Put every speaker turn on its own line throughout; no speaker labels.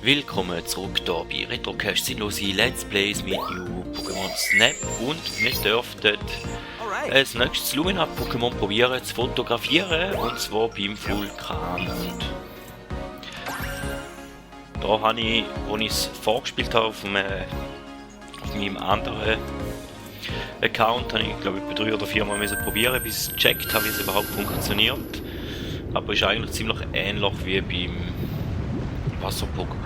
Willkommen zurück hier bei Retrocast Sinnlose Let's Plays mit New Pokémon Snap und wir dürften als nächstes Lumina-Pokémon probieren zu fotografieren und zwar beim Vulkan. Und da habe ich, als ich es vorgespielt habe auf meinem anderen Account, habe ich glaube ich 3 oder 4 Mal probieren, bis ich gecheckt habe, wie es überhaupt funktioniert. Aber es ist eigentlich ziemlich ähnlich wie beim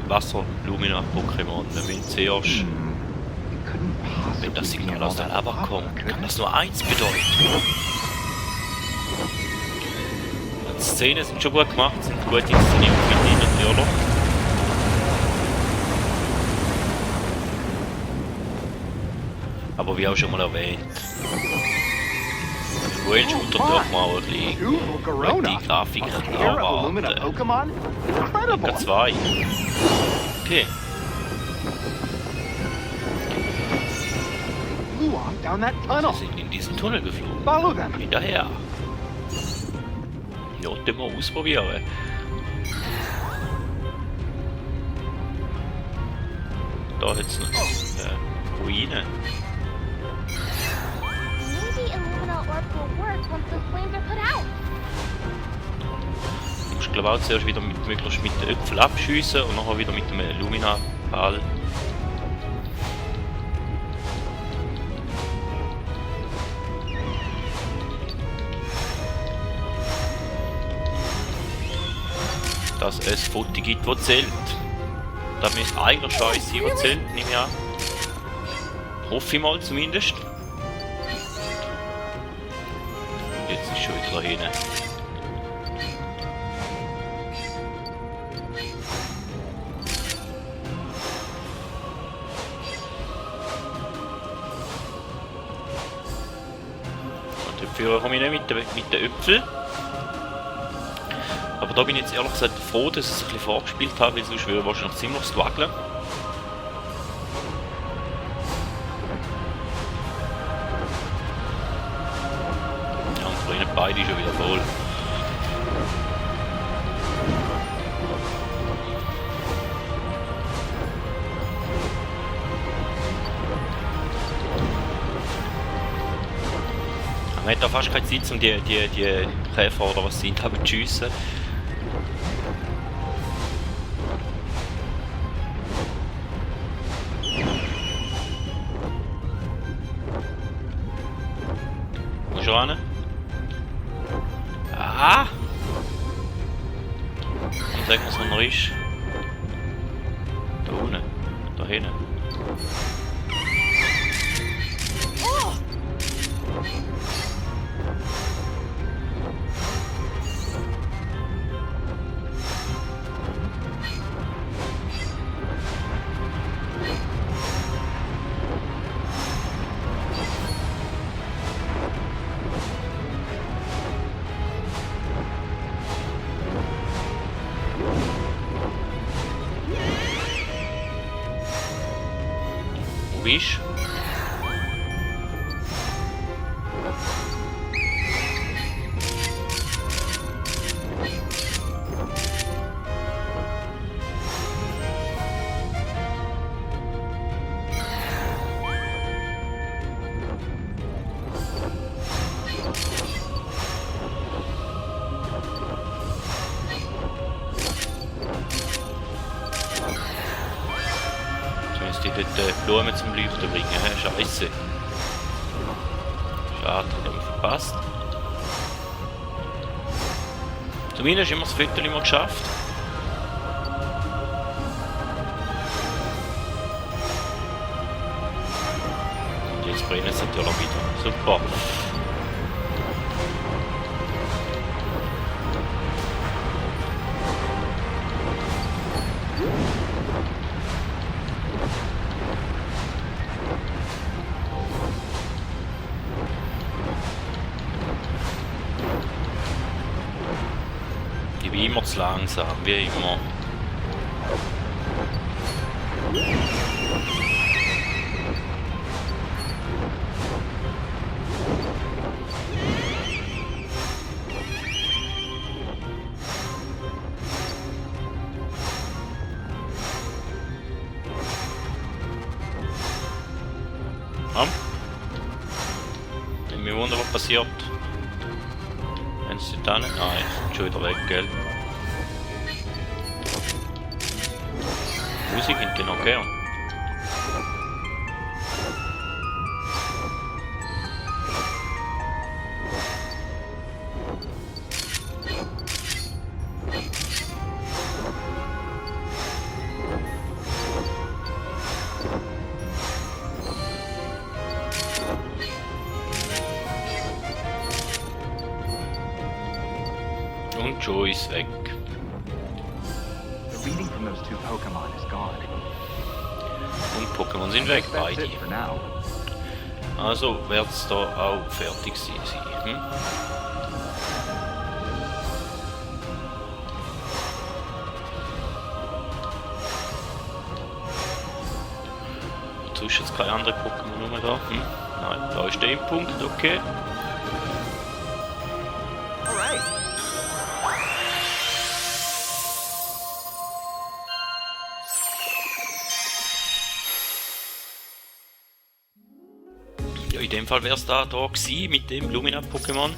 Wasser-Lumina-Pokémon. Wir müssen zuerst, wenn das Signal aus der Lava kommt, kann das nur eins bedeuten. Die Szenen sind schon gut gemacht, sind gut inszeniert, finde ich natürlich. Aber wie auch schon mal erwähnt, im Rail-Shooter darf man auch ein bisschen die Grafik erwarten. Liga 2. Okay. Sie sind in diesen Tunnel geflogen. Hinterher. Ja, den mal ausprobieren. Da hat es noch Ruinen. Du musst glaube auch zuerst wieder möglichst mit den Äpfeln abschiessen und nachher wieder mit dem Lumina-Ball. Dass es Foto gibt, das zählt. Das müsste eigentlich schon eins sein, was zählt, nehme ich an. Hoffe ich mal zumindest. Jetzt ist schon wieder da hinten. Und dafür komme ich nicht mit den Äpfeln. Aber da bin ich jetzt ehrlich gesagt froh, dass ich es ein bisschen vorgespielt habe, weil sonst würde ich wahrscheinlich ziemlich strugglen. Beide schon wieder voll. Man hat da fast keine Zeit, um die Käfer oder was sind, zu schiessen. Wo ist er hin? Ah! Und sagen wir es noch ist. Da unten. Da hinten. Bist. Die dort Blumen zum Leuchten bringen, Scheiße. Schade, habe ich verpasst. Zumindest haben wir das Foto immer geschafft. Und jetzt brennen sie natürlich auch wieder. Super. Wie immer zu langsam, wie immer. Ich mich wundern, was passiert. Wenn sie da nicht... Nein, schon wieder weg, gell? Musik hätte ich noch gern. Und Joe ist weg.
The reading from those two Pokemon is gone.
Und Pokémon sind weg,
That's
beide.
it for now.
Also wird es da auch fertig sein. Hm? Sonst jetzt keine anderen Pokémon mehr da. Hm? Nein, da ist der Punkt, okay.
Alright.
Ja, in dem Fall wäre es da gewesen mit dem Lumina-Pokémon.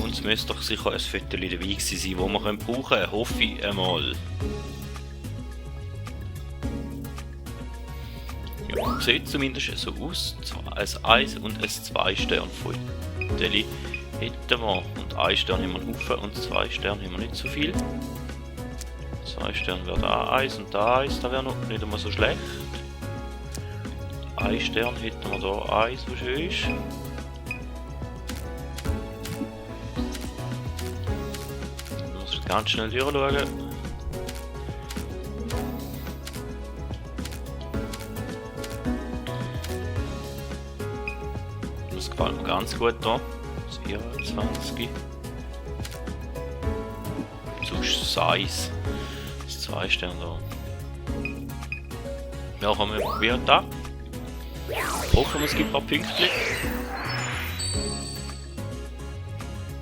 Und es müsste doch sicher ein Viertel dabei gewesen sein, das wir brauchen können, hoffe ich einmal. Ja, sieht zumindest so aus. Ein 1 und ein 2 Stern Folie hätten wir. Und 1 Stern haben wir einen Haufen und 2 Sterne haben wir nicht so viel. 2 Sterne wäre da 1 und da 1, da wäre noch nicht einmal so schlecht. 1 Stern hätten wir da 1, was schön ist. Ich muss ganz schnell durchschauen. Das gefällt mir ganz gut hier. Das 24. Sonst Size. Das 2 Sterne da. Ja, haben wir probiert da. Hoffen wir, es gibt ein paar Pünktchen.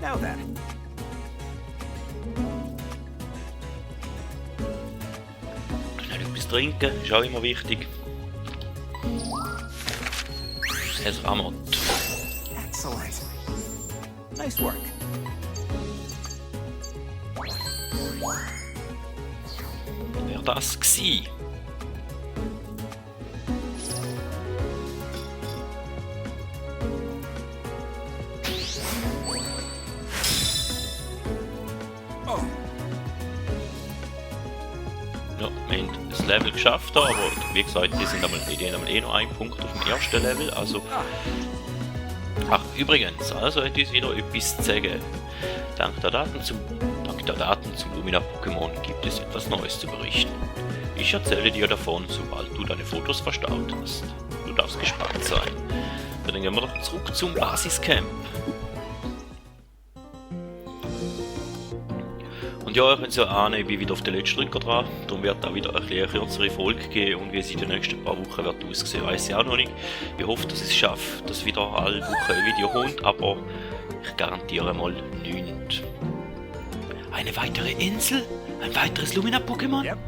Now then.
Schnell etwas trinken, ist auch immer wichtig. Es Ramot.
Excellent. Nice work.
Wer das gsi?
Oh,
Ja, wir haben das Level geschafft, aber wie gesagt, die haben eh noch einen Punkt auf dem ersten Level, also... Ach, übrigens, also hätte ich wieder etwas zu sagen. Dank der Daten zum Lumina-Pokémon gibt es etwas Neues zu berichten. Ich erzähle dir davon, sobald du deine Fotos verstaut hast. Du darfst gespannt sein. Dann gehen wir doch zurück zum Basiscamp. Und ja, ihr könnt ja ahnen, ich bin wieder auf den letzten Drücker dran. Darum wird auch wieder eine kürzere Folge geben und wie es in den nächsten paar Wochen wird aussehen, weiß ich auch noch nicht. Ich hoffe, dass ich es schaffe, dass wieder alle Wochen ein Video kommt, aber ich garantiere mal nichts. Eine weitere Insel? Ein weiteres Lumina-Pokémon?
yep.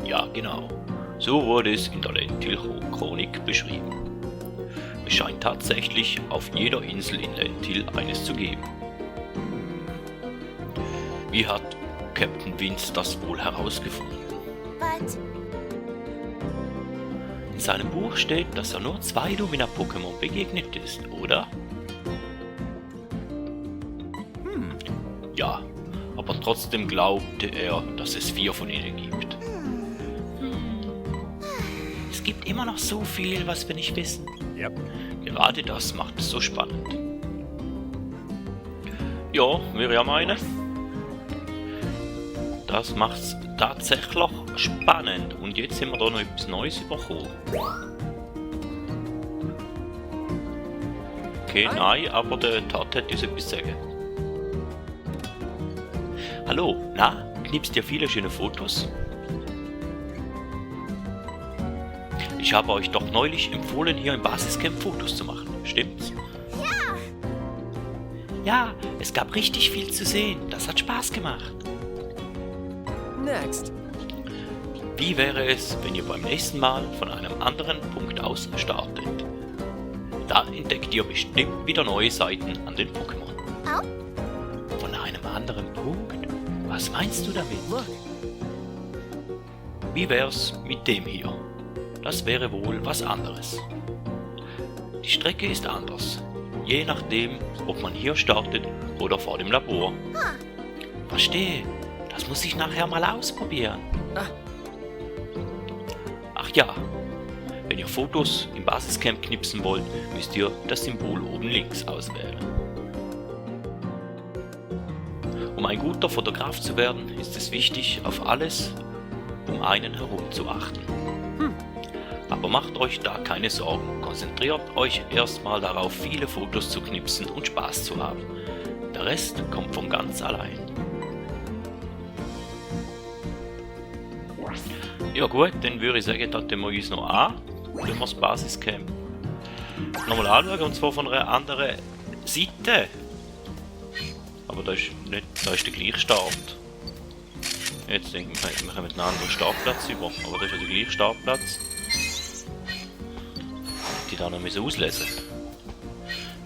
Ja, genau. So wurde es in der Lentil-Chronik beschrieben. Es scheint tatsächlich auf jeder Insel in Lentil eines zu geben. Wie hat Captain Vince das wohl herausgefunden?
But
In seinem Buch steht, dass er nur 2 Lumina-Pokémon begegnet ist, oder? Ja, aber trotzdem glaubte er, dass es 4 von ihnen gibt. Es gibt immer noch so viel, was wir nicht wissen.
Yep.
Gerade das macht es so spannend. Ja, würde ich auch meinen. Das macht es tatsächlich spannend. Und jetzt haben wir da noch etwas Neues bekommen. Okay, nein, aber der Tat hat uns etwas zu sagen. Hallo, na, knippst dir viele schöne Fotos? Ich habe euch doch neulich empfohlen, hier im Basiscamp Fotos zu machen, stimmt's? Ja, es gab richtig viel zu sehen. Das hat Spaß gemacht.
Next.
Wie wäre es, wenn ihr beim nächsten Mal von einem anderen Punkt aus startet? Da entdeckt ihr bestimmt wieder neue Seiten an den Pokémon.
Oh,
Von einem anderen Punkt? Was meinst du damit?
Look.
Wie wär's mit dem hier? Das wäre wohl was anderes. Die Strecke ist anders, je nachdem, ob man hier startet oder vor dem Labor. Verstehe, das muss ich nachher mal ausprobieren.
Ah.
Ach ja, wenn ihr Fotos im Basiscamp knipsen wollt, müsst ihr das Symbol oben links auswählen. Um ein guter Fotograf zu werden, ist es wichtig, auf alles um einen herum zu achten. Aber macht euch da keine Sorgen, konzentriert euch erstmal darauf, viele Fotos zu knipsen und Spaß zu haben. Der Rest kommt von ganz allein. Ja gut, dann würde ich sagen, da wir uns noch an, wenn wir das Basiscamp nochmal anschauen, und zwar von einer anderen Seite. Aber da ist der gleiche Start. Jetzt denke ich, wir kommen einen anderen Startplatz über, aber das ist ja der gleiche Startplatz. Die da noch müssen auslesen.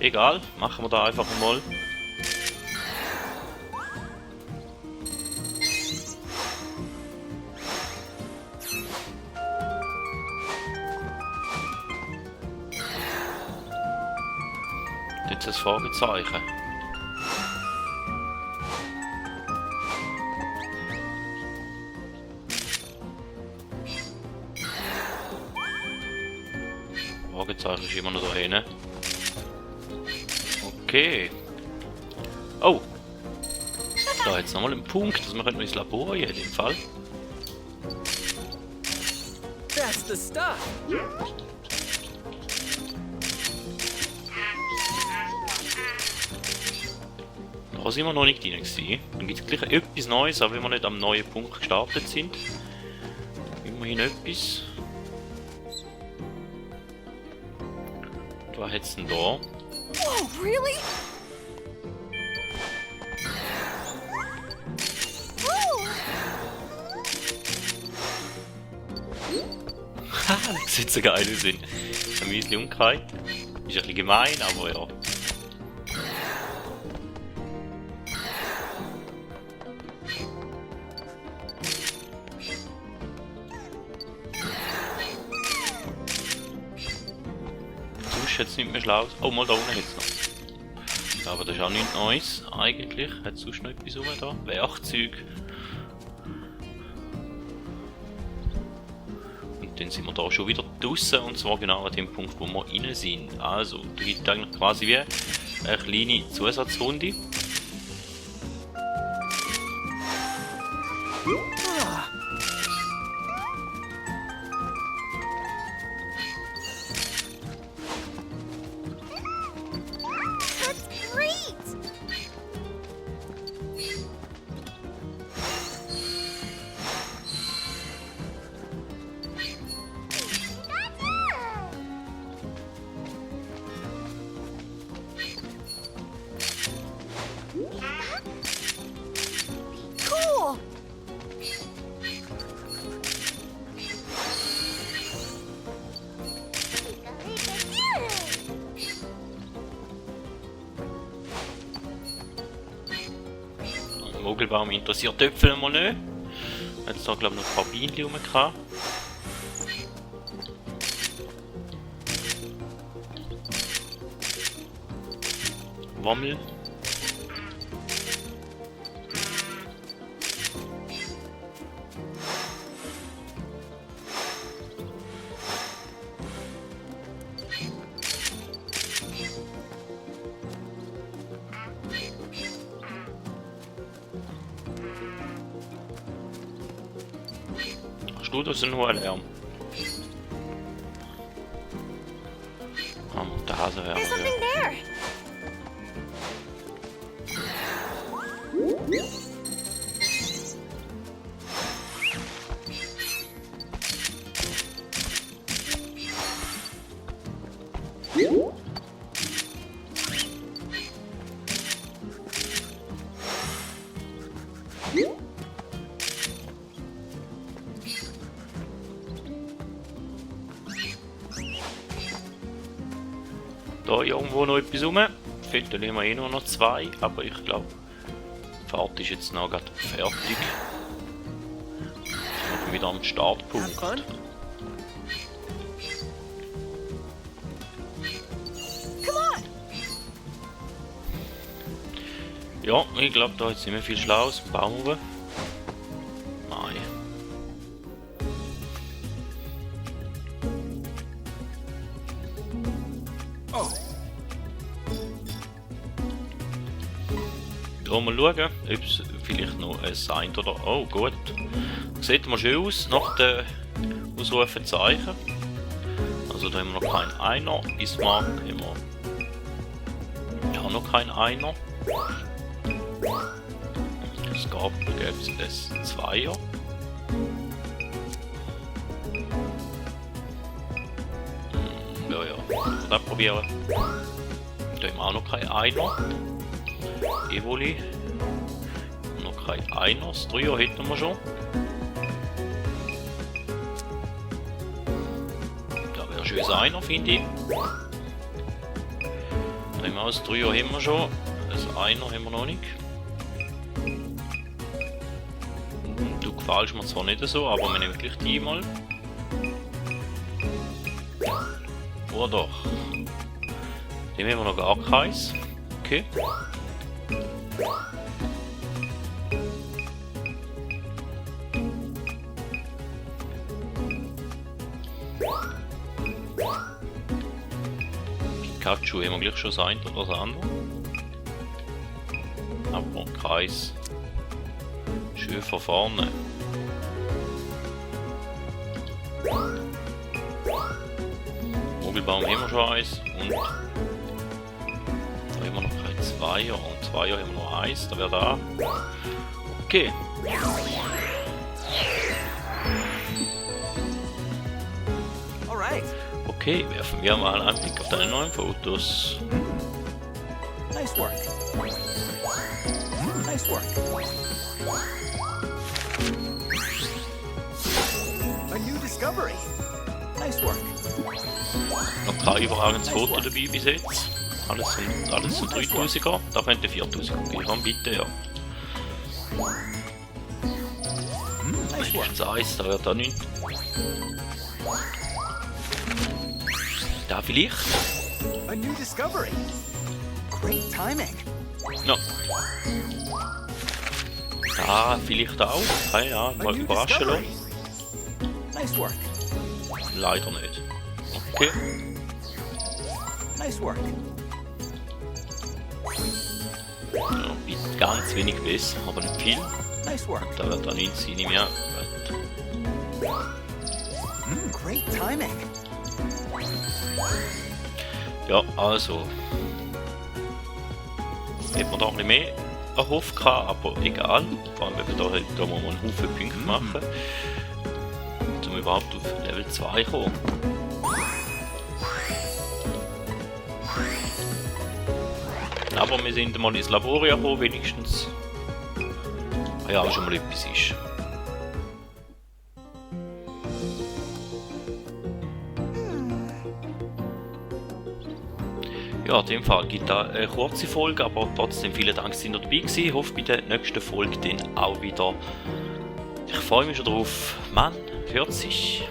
Egal, machen wir da einfach mal. Jetzt das Fragezeichen. Fragezeichen ist immer noch da hinten. Okay. Oh! Da jetzt nochmal einen Punkt, dass wir ins Labor in dem Fall.
That's the stuff.
Da sind wir noch nicht drin gewesen. Dann gibt es gleich etwas Neues, auch wenn wir nicht am neuen Punkt gestartet sind. Immerhin etwas. Was hat's denn da?
whoa, really? Ooh,
Haha, das sieht so geil aus. Ein Müsli umgekehrt. Ist ein bisschen gemein, aber ja. Jetzt nicht mehr schlau. Oh, mal da unten jetzt noch. Ja, aber das ist auch nichts Neues, eigentlich. Hat sonst noch etwas rum da? Werkzeug. Und dann sind wir da schon wieder draußen, und zwar genau an dem Punkt, wo wir rein sind. Also, da gibt es eigentlich quasi wie eine kleine Zusatzrunde.
Ah,
that's great! Cool!
Der Mogelbaum interessiert die Äpfel mal nicht. Jetzt da glaube ich noch ein paar Bienen rum gehabt. Wammel. Stuhl, das ist nur ein Lärm. Der Hase wäre
There's something there!
Da irgendwo noch etwas rum. Viertel haben wir eh nur noch 2, aber ich glaube, die Fahrt ist jetzt noch gerade fertig. Sind wir wieder am Startpunkt.
Have fun.
Come on.
Ja, ich glaube, da ist nicht mehr viel schlau aus dem Baum oben. Nein.
Oh,
Ja, mal schauen, ob es vielleicht noch ein Sign oder... Oh, gut. Sieht mal schön aus, nach den Ausrufezeichen. Also da haben wir noch keinen Einer. Bismarck haben wir... Ja, noch kein Einer. Es gab, da gäbe es ein Zweier. Ja, ja, das probieren. Da haben wir auch noch kein Einer. Evoli. Noch kein Einer. Das Dreier hätten wir schon. Da wäre schön ein Einer, finde ich. Dann haben wir auch das Dreier haben wir schon. Das Einer haben wir noch nicht. Du gefällst mir zwar nicht so, aber wir nehmen gleich die mal. Oder doch? Dem haben wir noch gar keins. Okay. Pikachu haben wir gleich schon das eine oder das andere. Aber keins. Schön von vorne. Mogelbaum haben wir schon eins und da haben wir noch kein Zweier und Zweier haben wir noch eins, da wäre da. Okay.
all right.
Okay, werfen wir mal einen Blick auf deine neuen Fotos.
Nice work. Nice work. A new discovery. Nice work.
Noch kein überragendes Foto dabei bis jetzt. Alles so 3000er. Da könnte 4000er gehen. Komm bitte, ja.
Nice work.
Mindestens eins, da wird da nichts. Da vielleicht?
A new discovery. Great timing.
Ja. Da vielleicht auch. Ja,
A
mal
new
überraschen lassen.
discovery. Nice work.
Leider nicht. Okay.
Nice work.
Ja, ein ganz wenig besser, aber nicht viel.
Nice work.
Da wird da nichts sein mehr.
Great timing.
Ja, also. Hätte man da ein bisschen mehr erhofft gehabt, aber egal. Vor allem, wenn wir da muss man einen Haufen Punkte machen, um überhaupt auf Level 2 zu kommen. Aber wir sind mal ins Labor gekommen, wenigstens. Ja, auch schon mal etwas ist. Ja, in dem Fall gibt es eine kurze Folge, aber trotzdem vielen Dank, dass ihr dabei gewesen. Ich hoffe, bei der nächsten Folge dann auch wieder. Ich freue mich schon drauf. Man hört sich.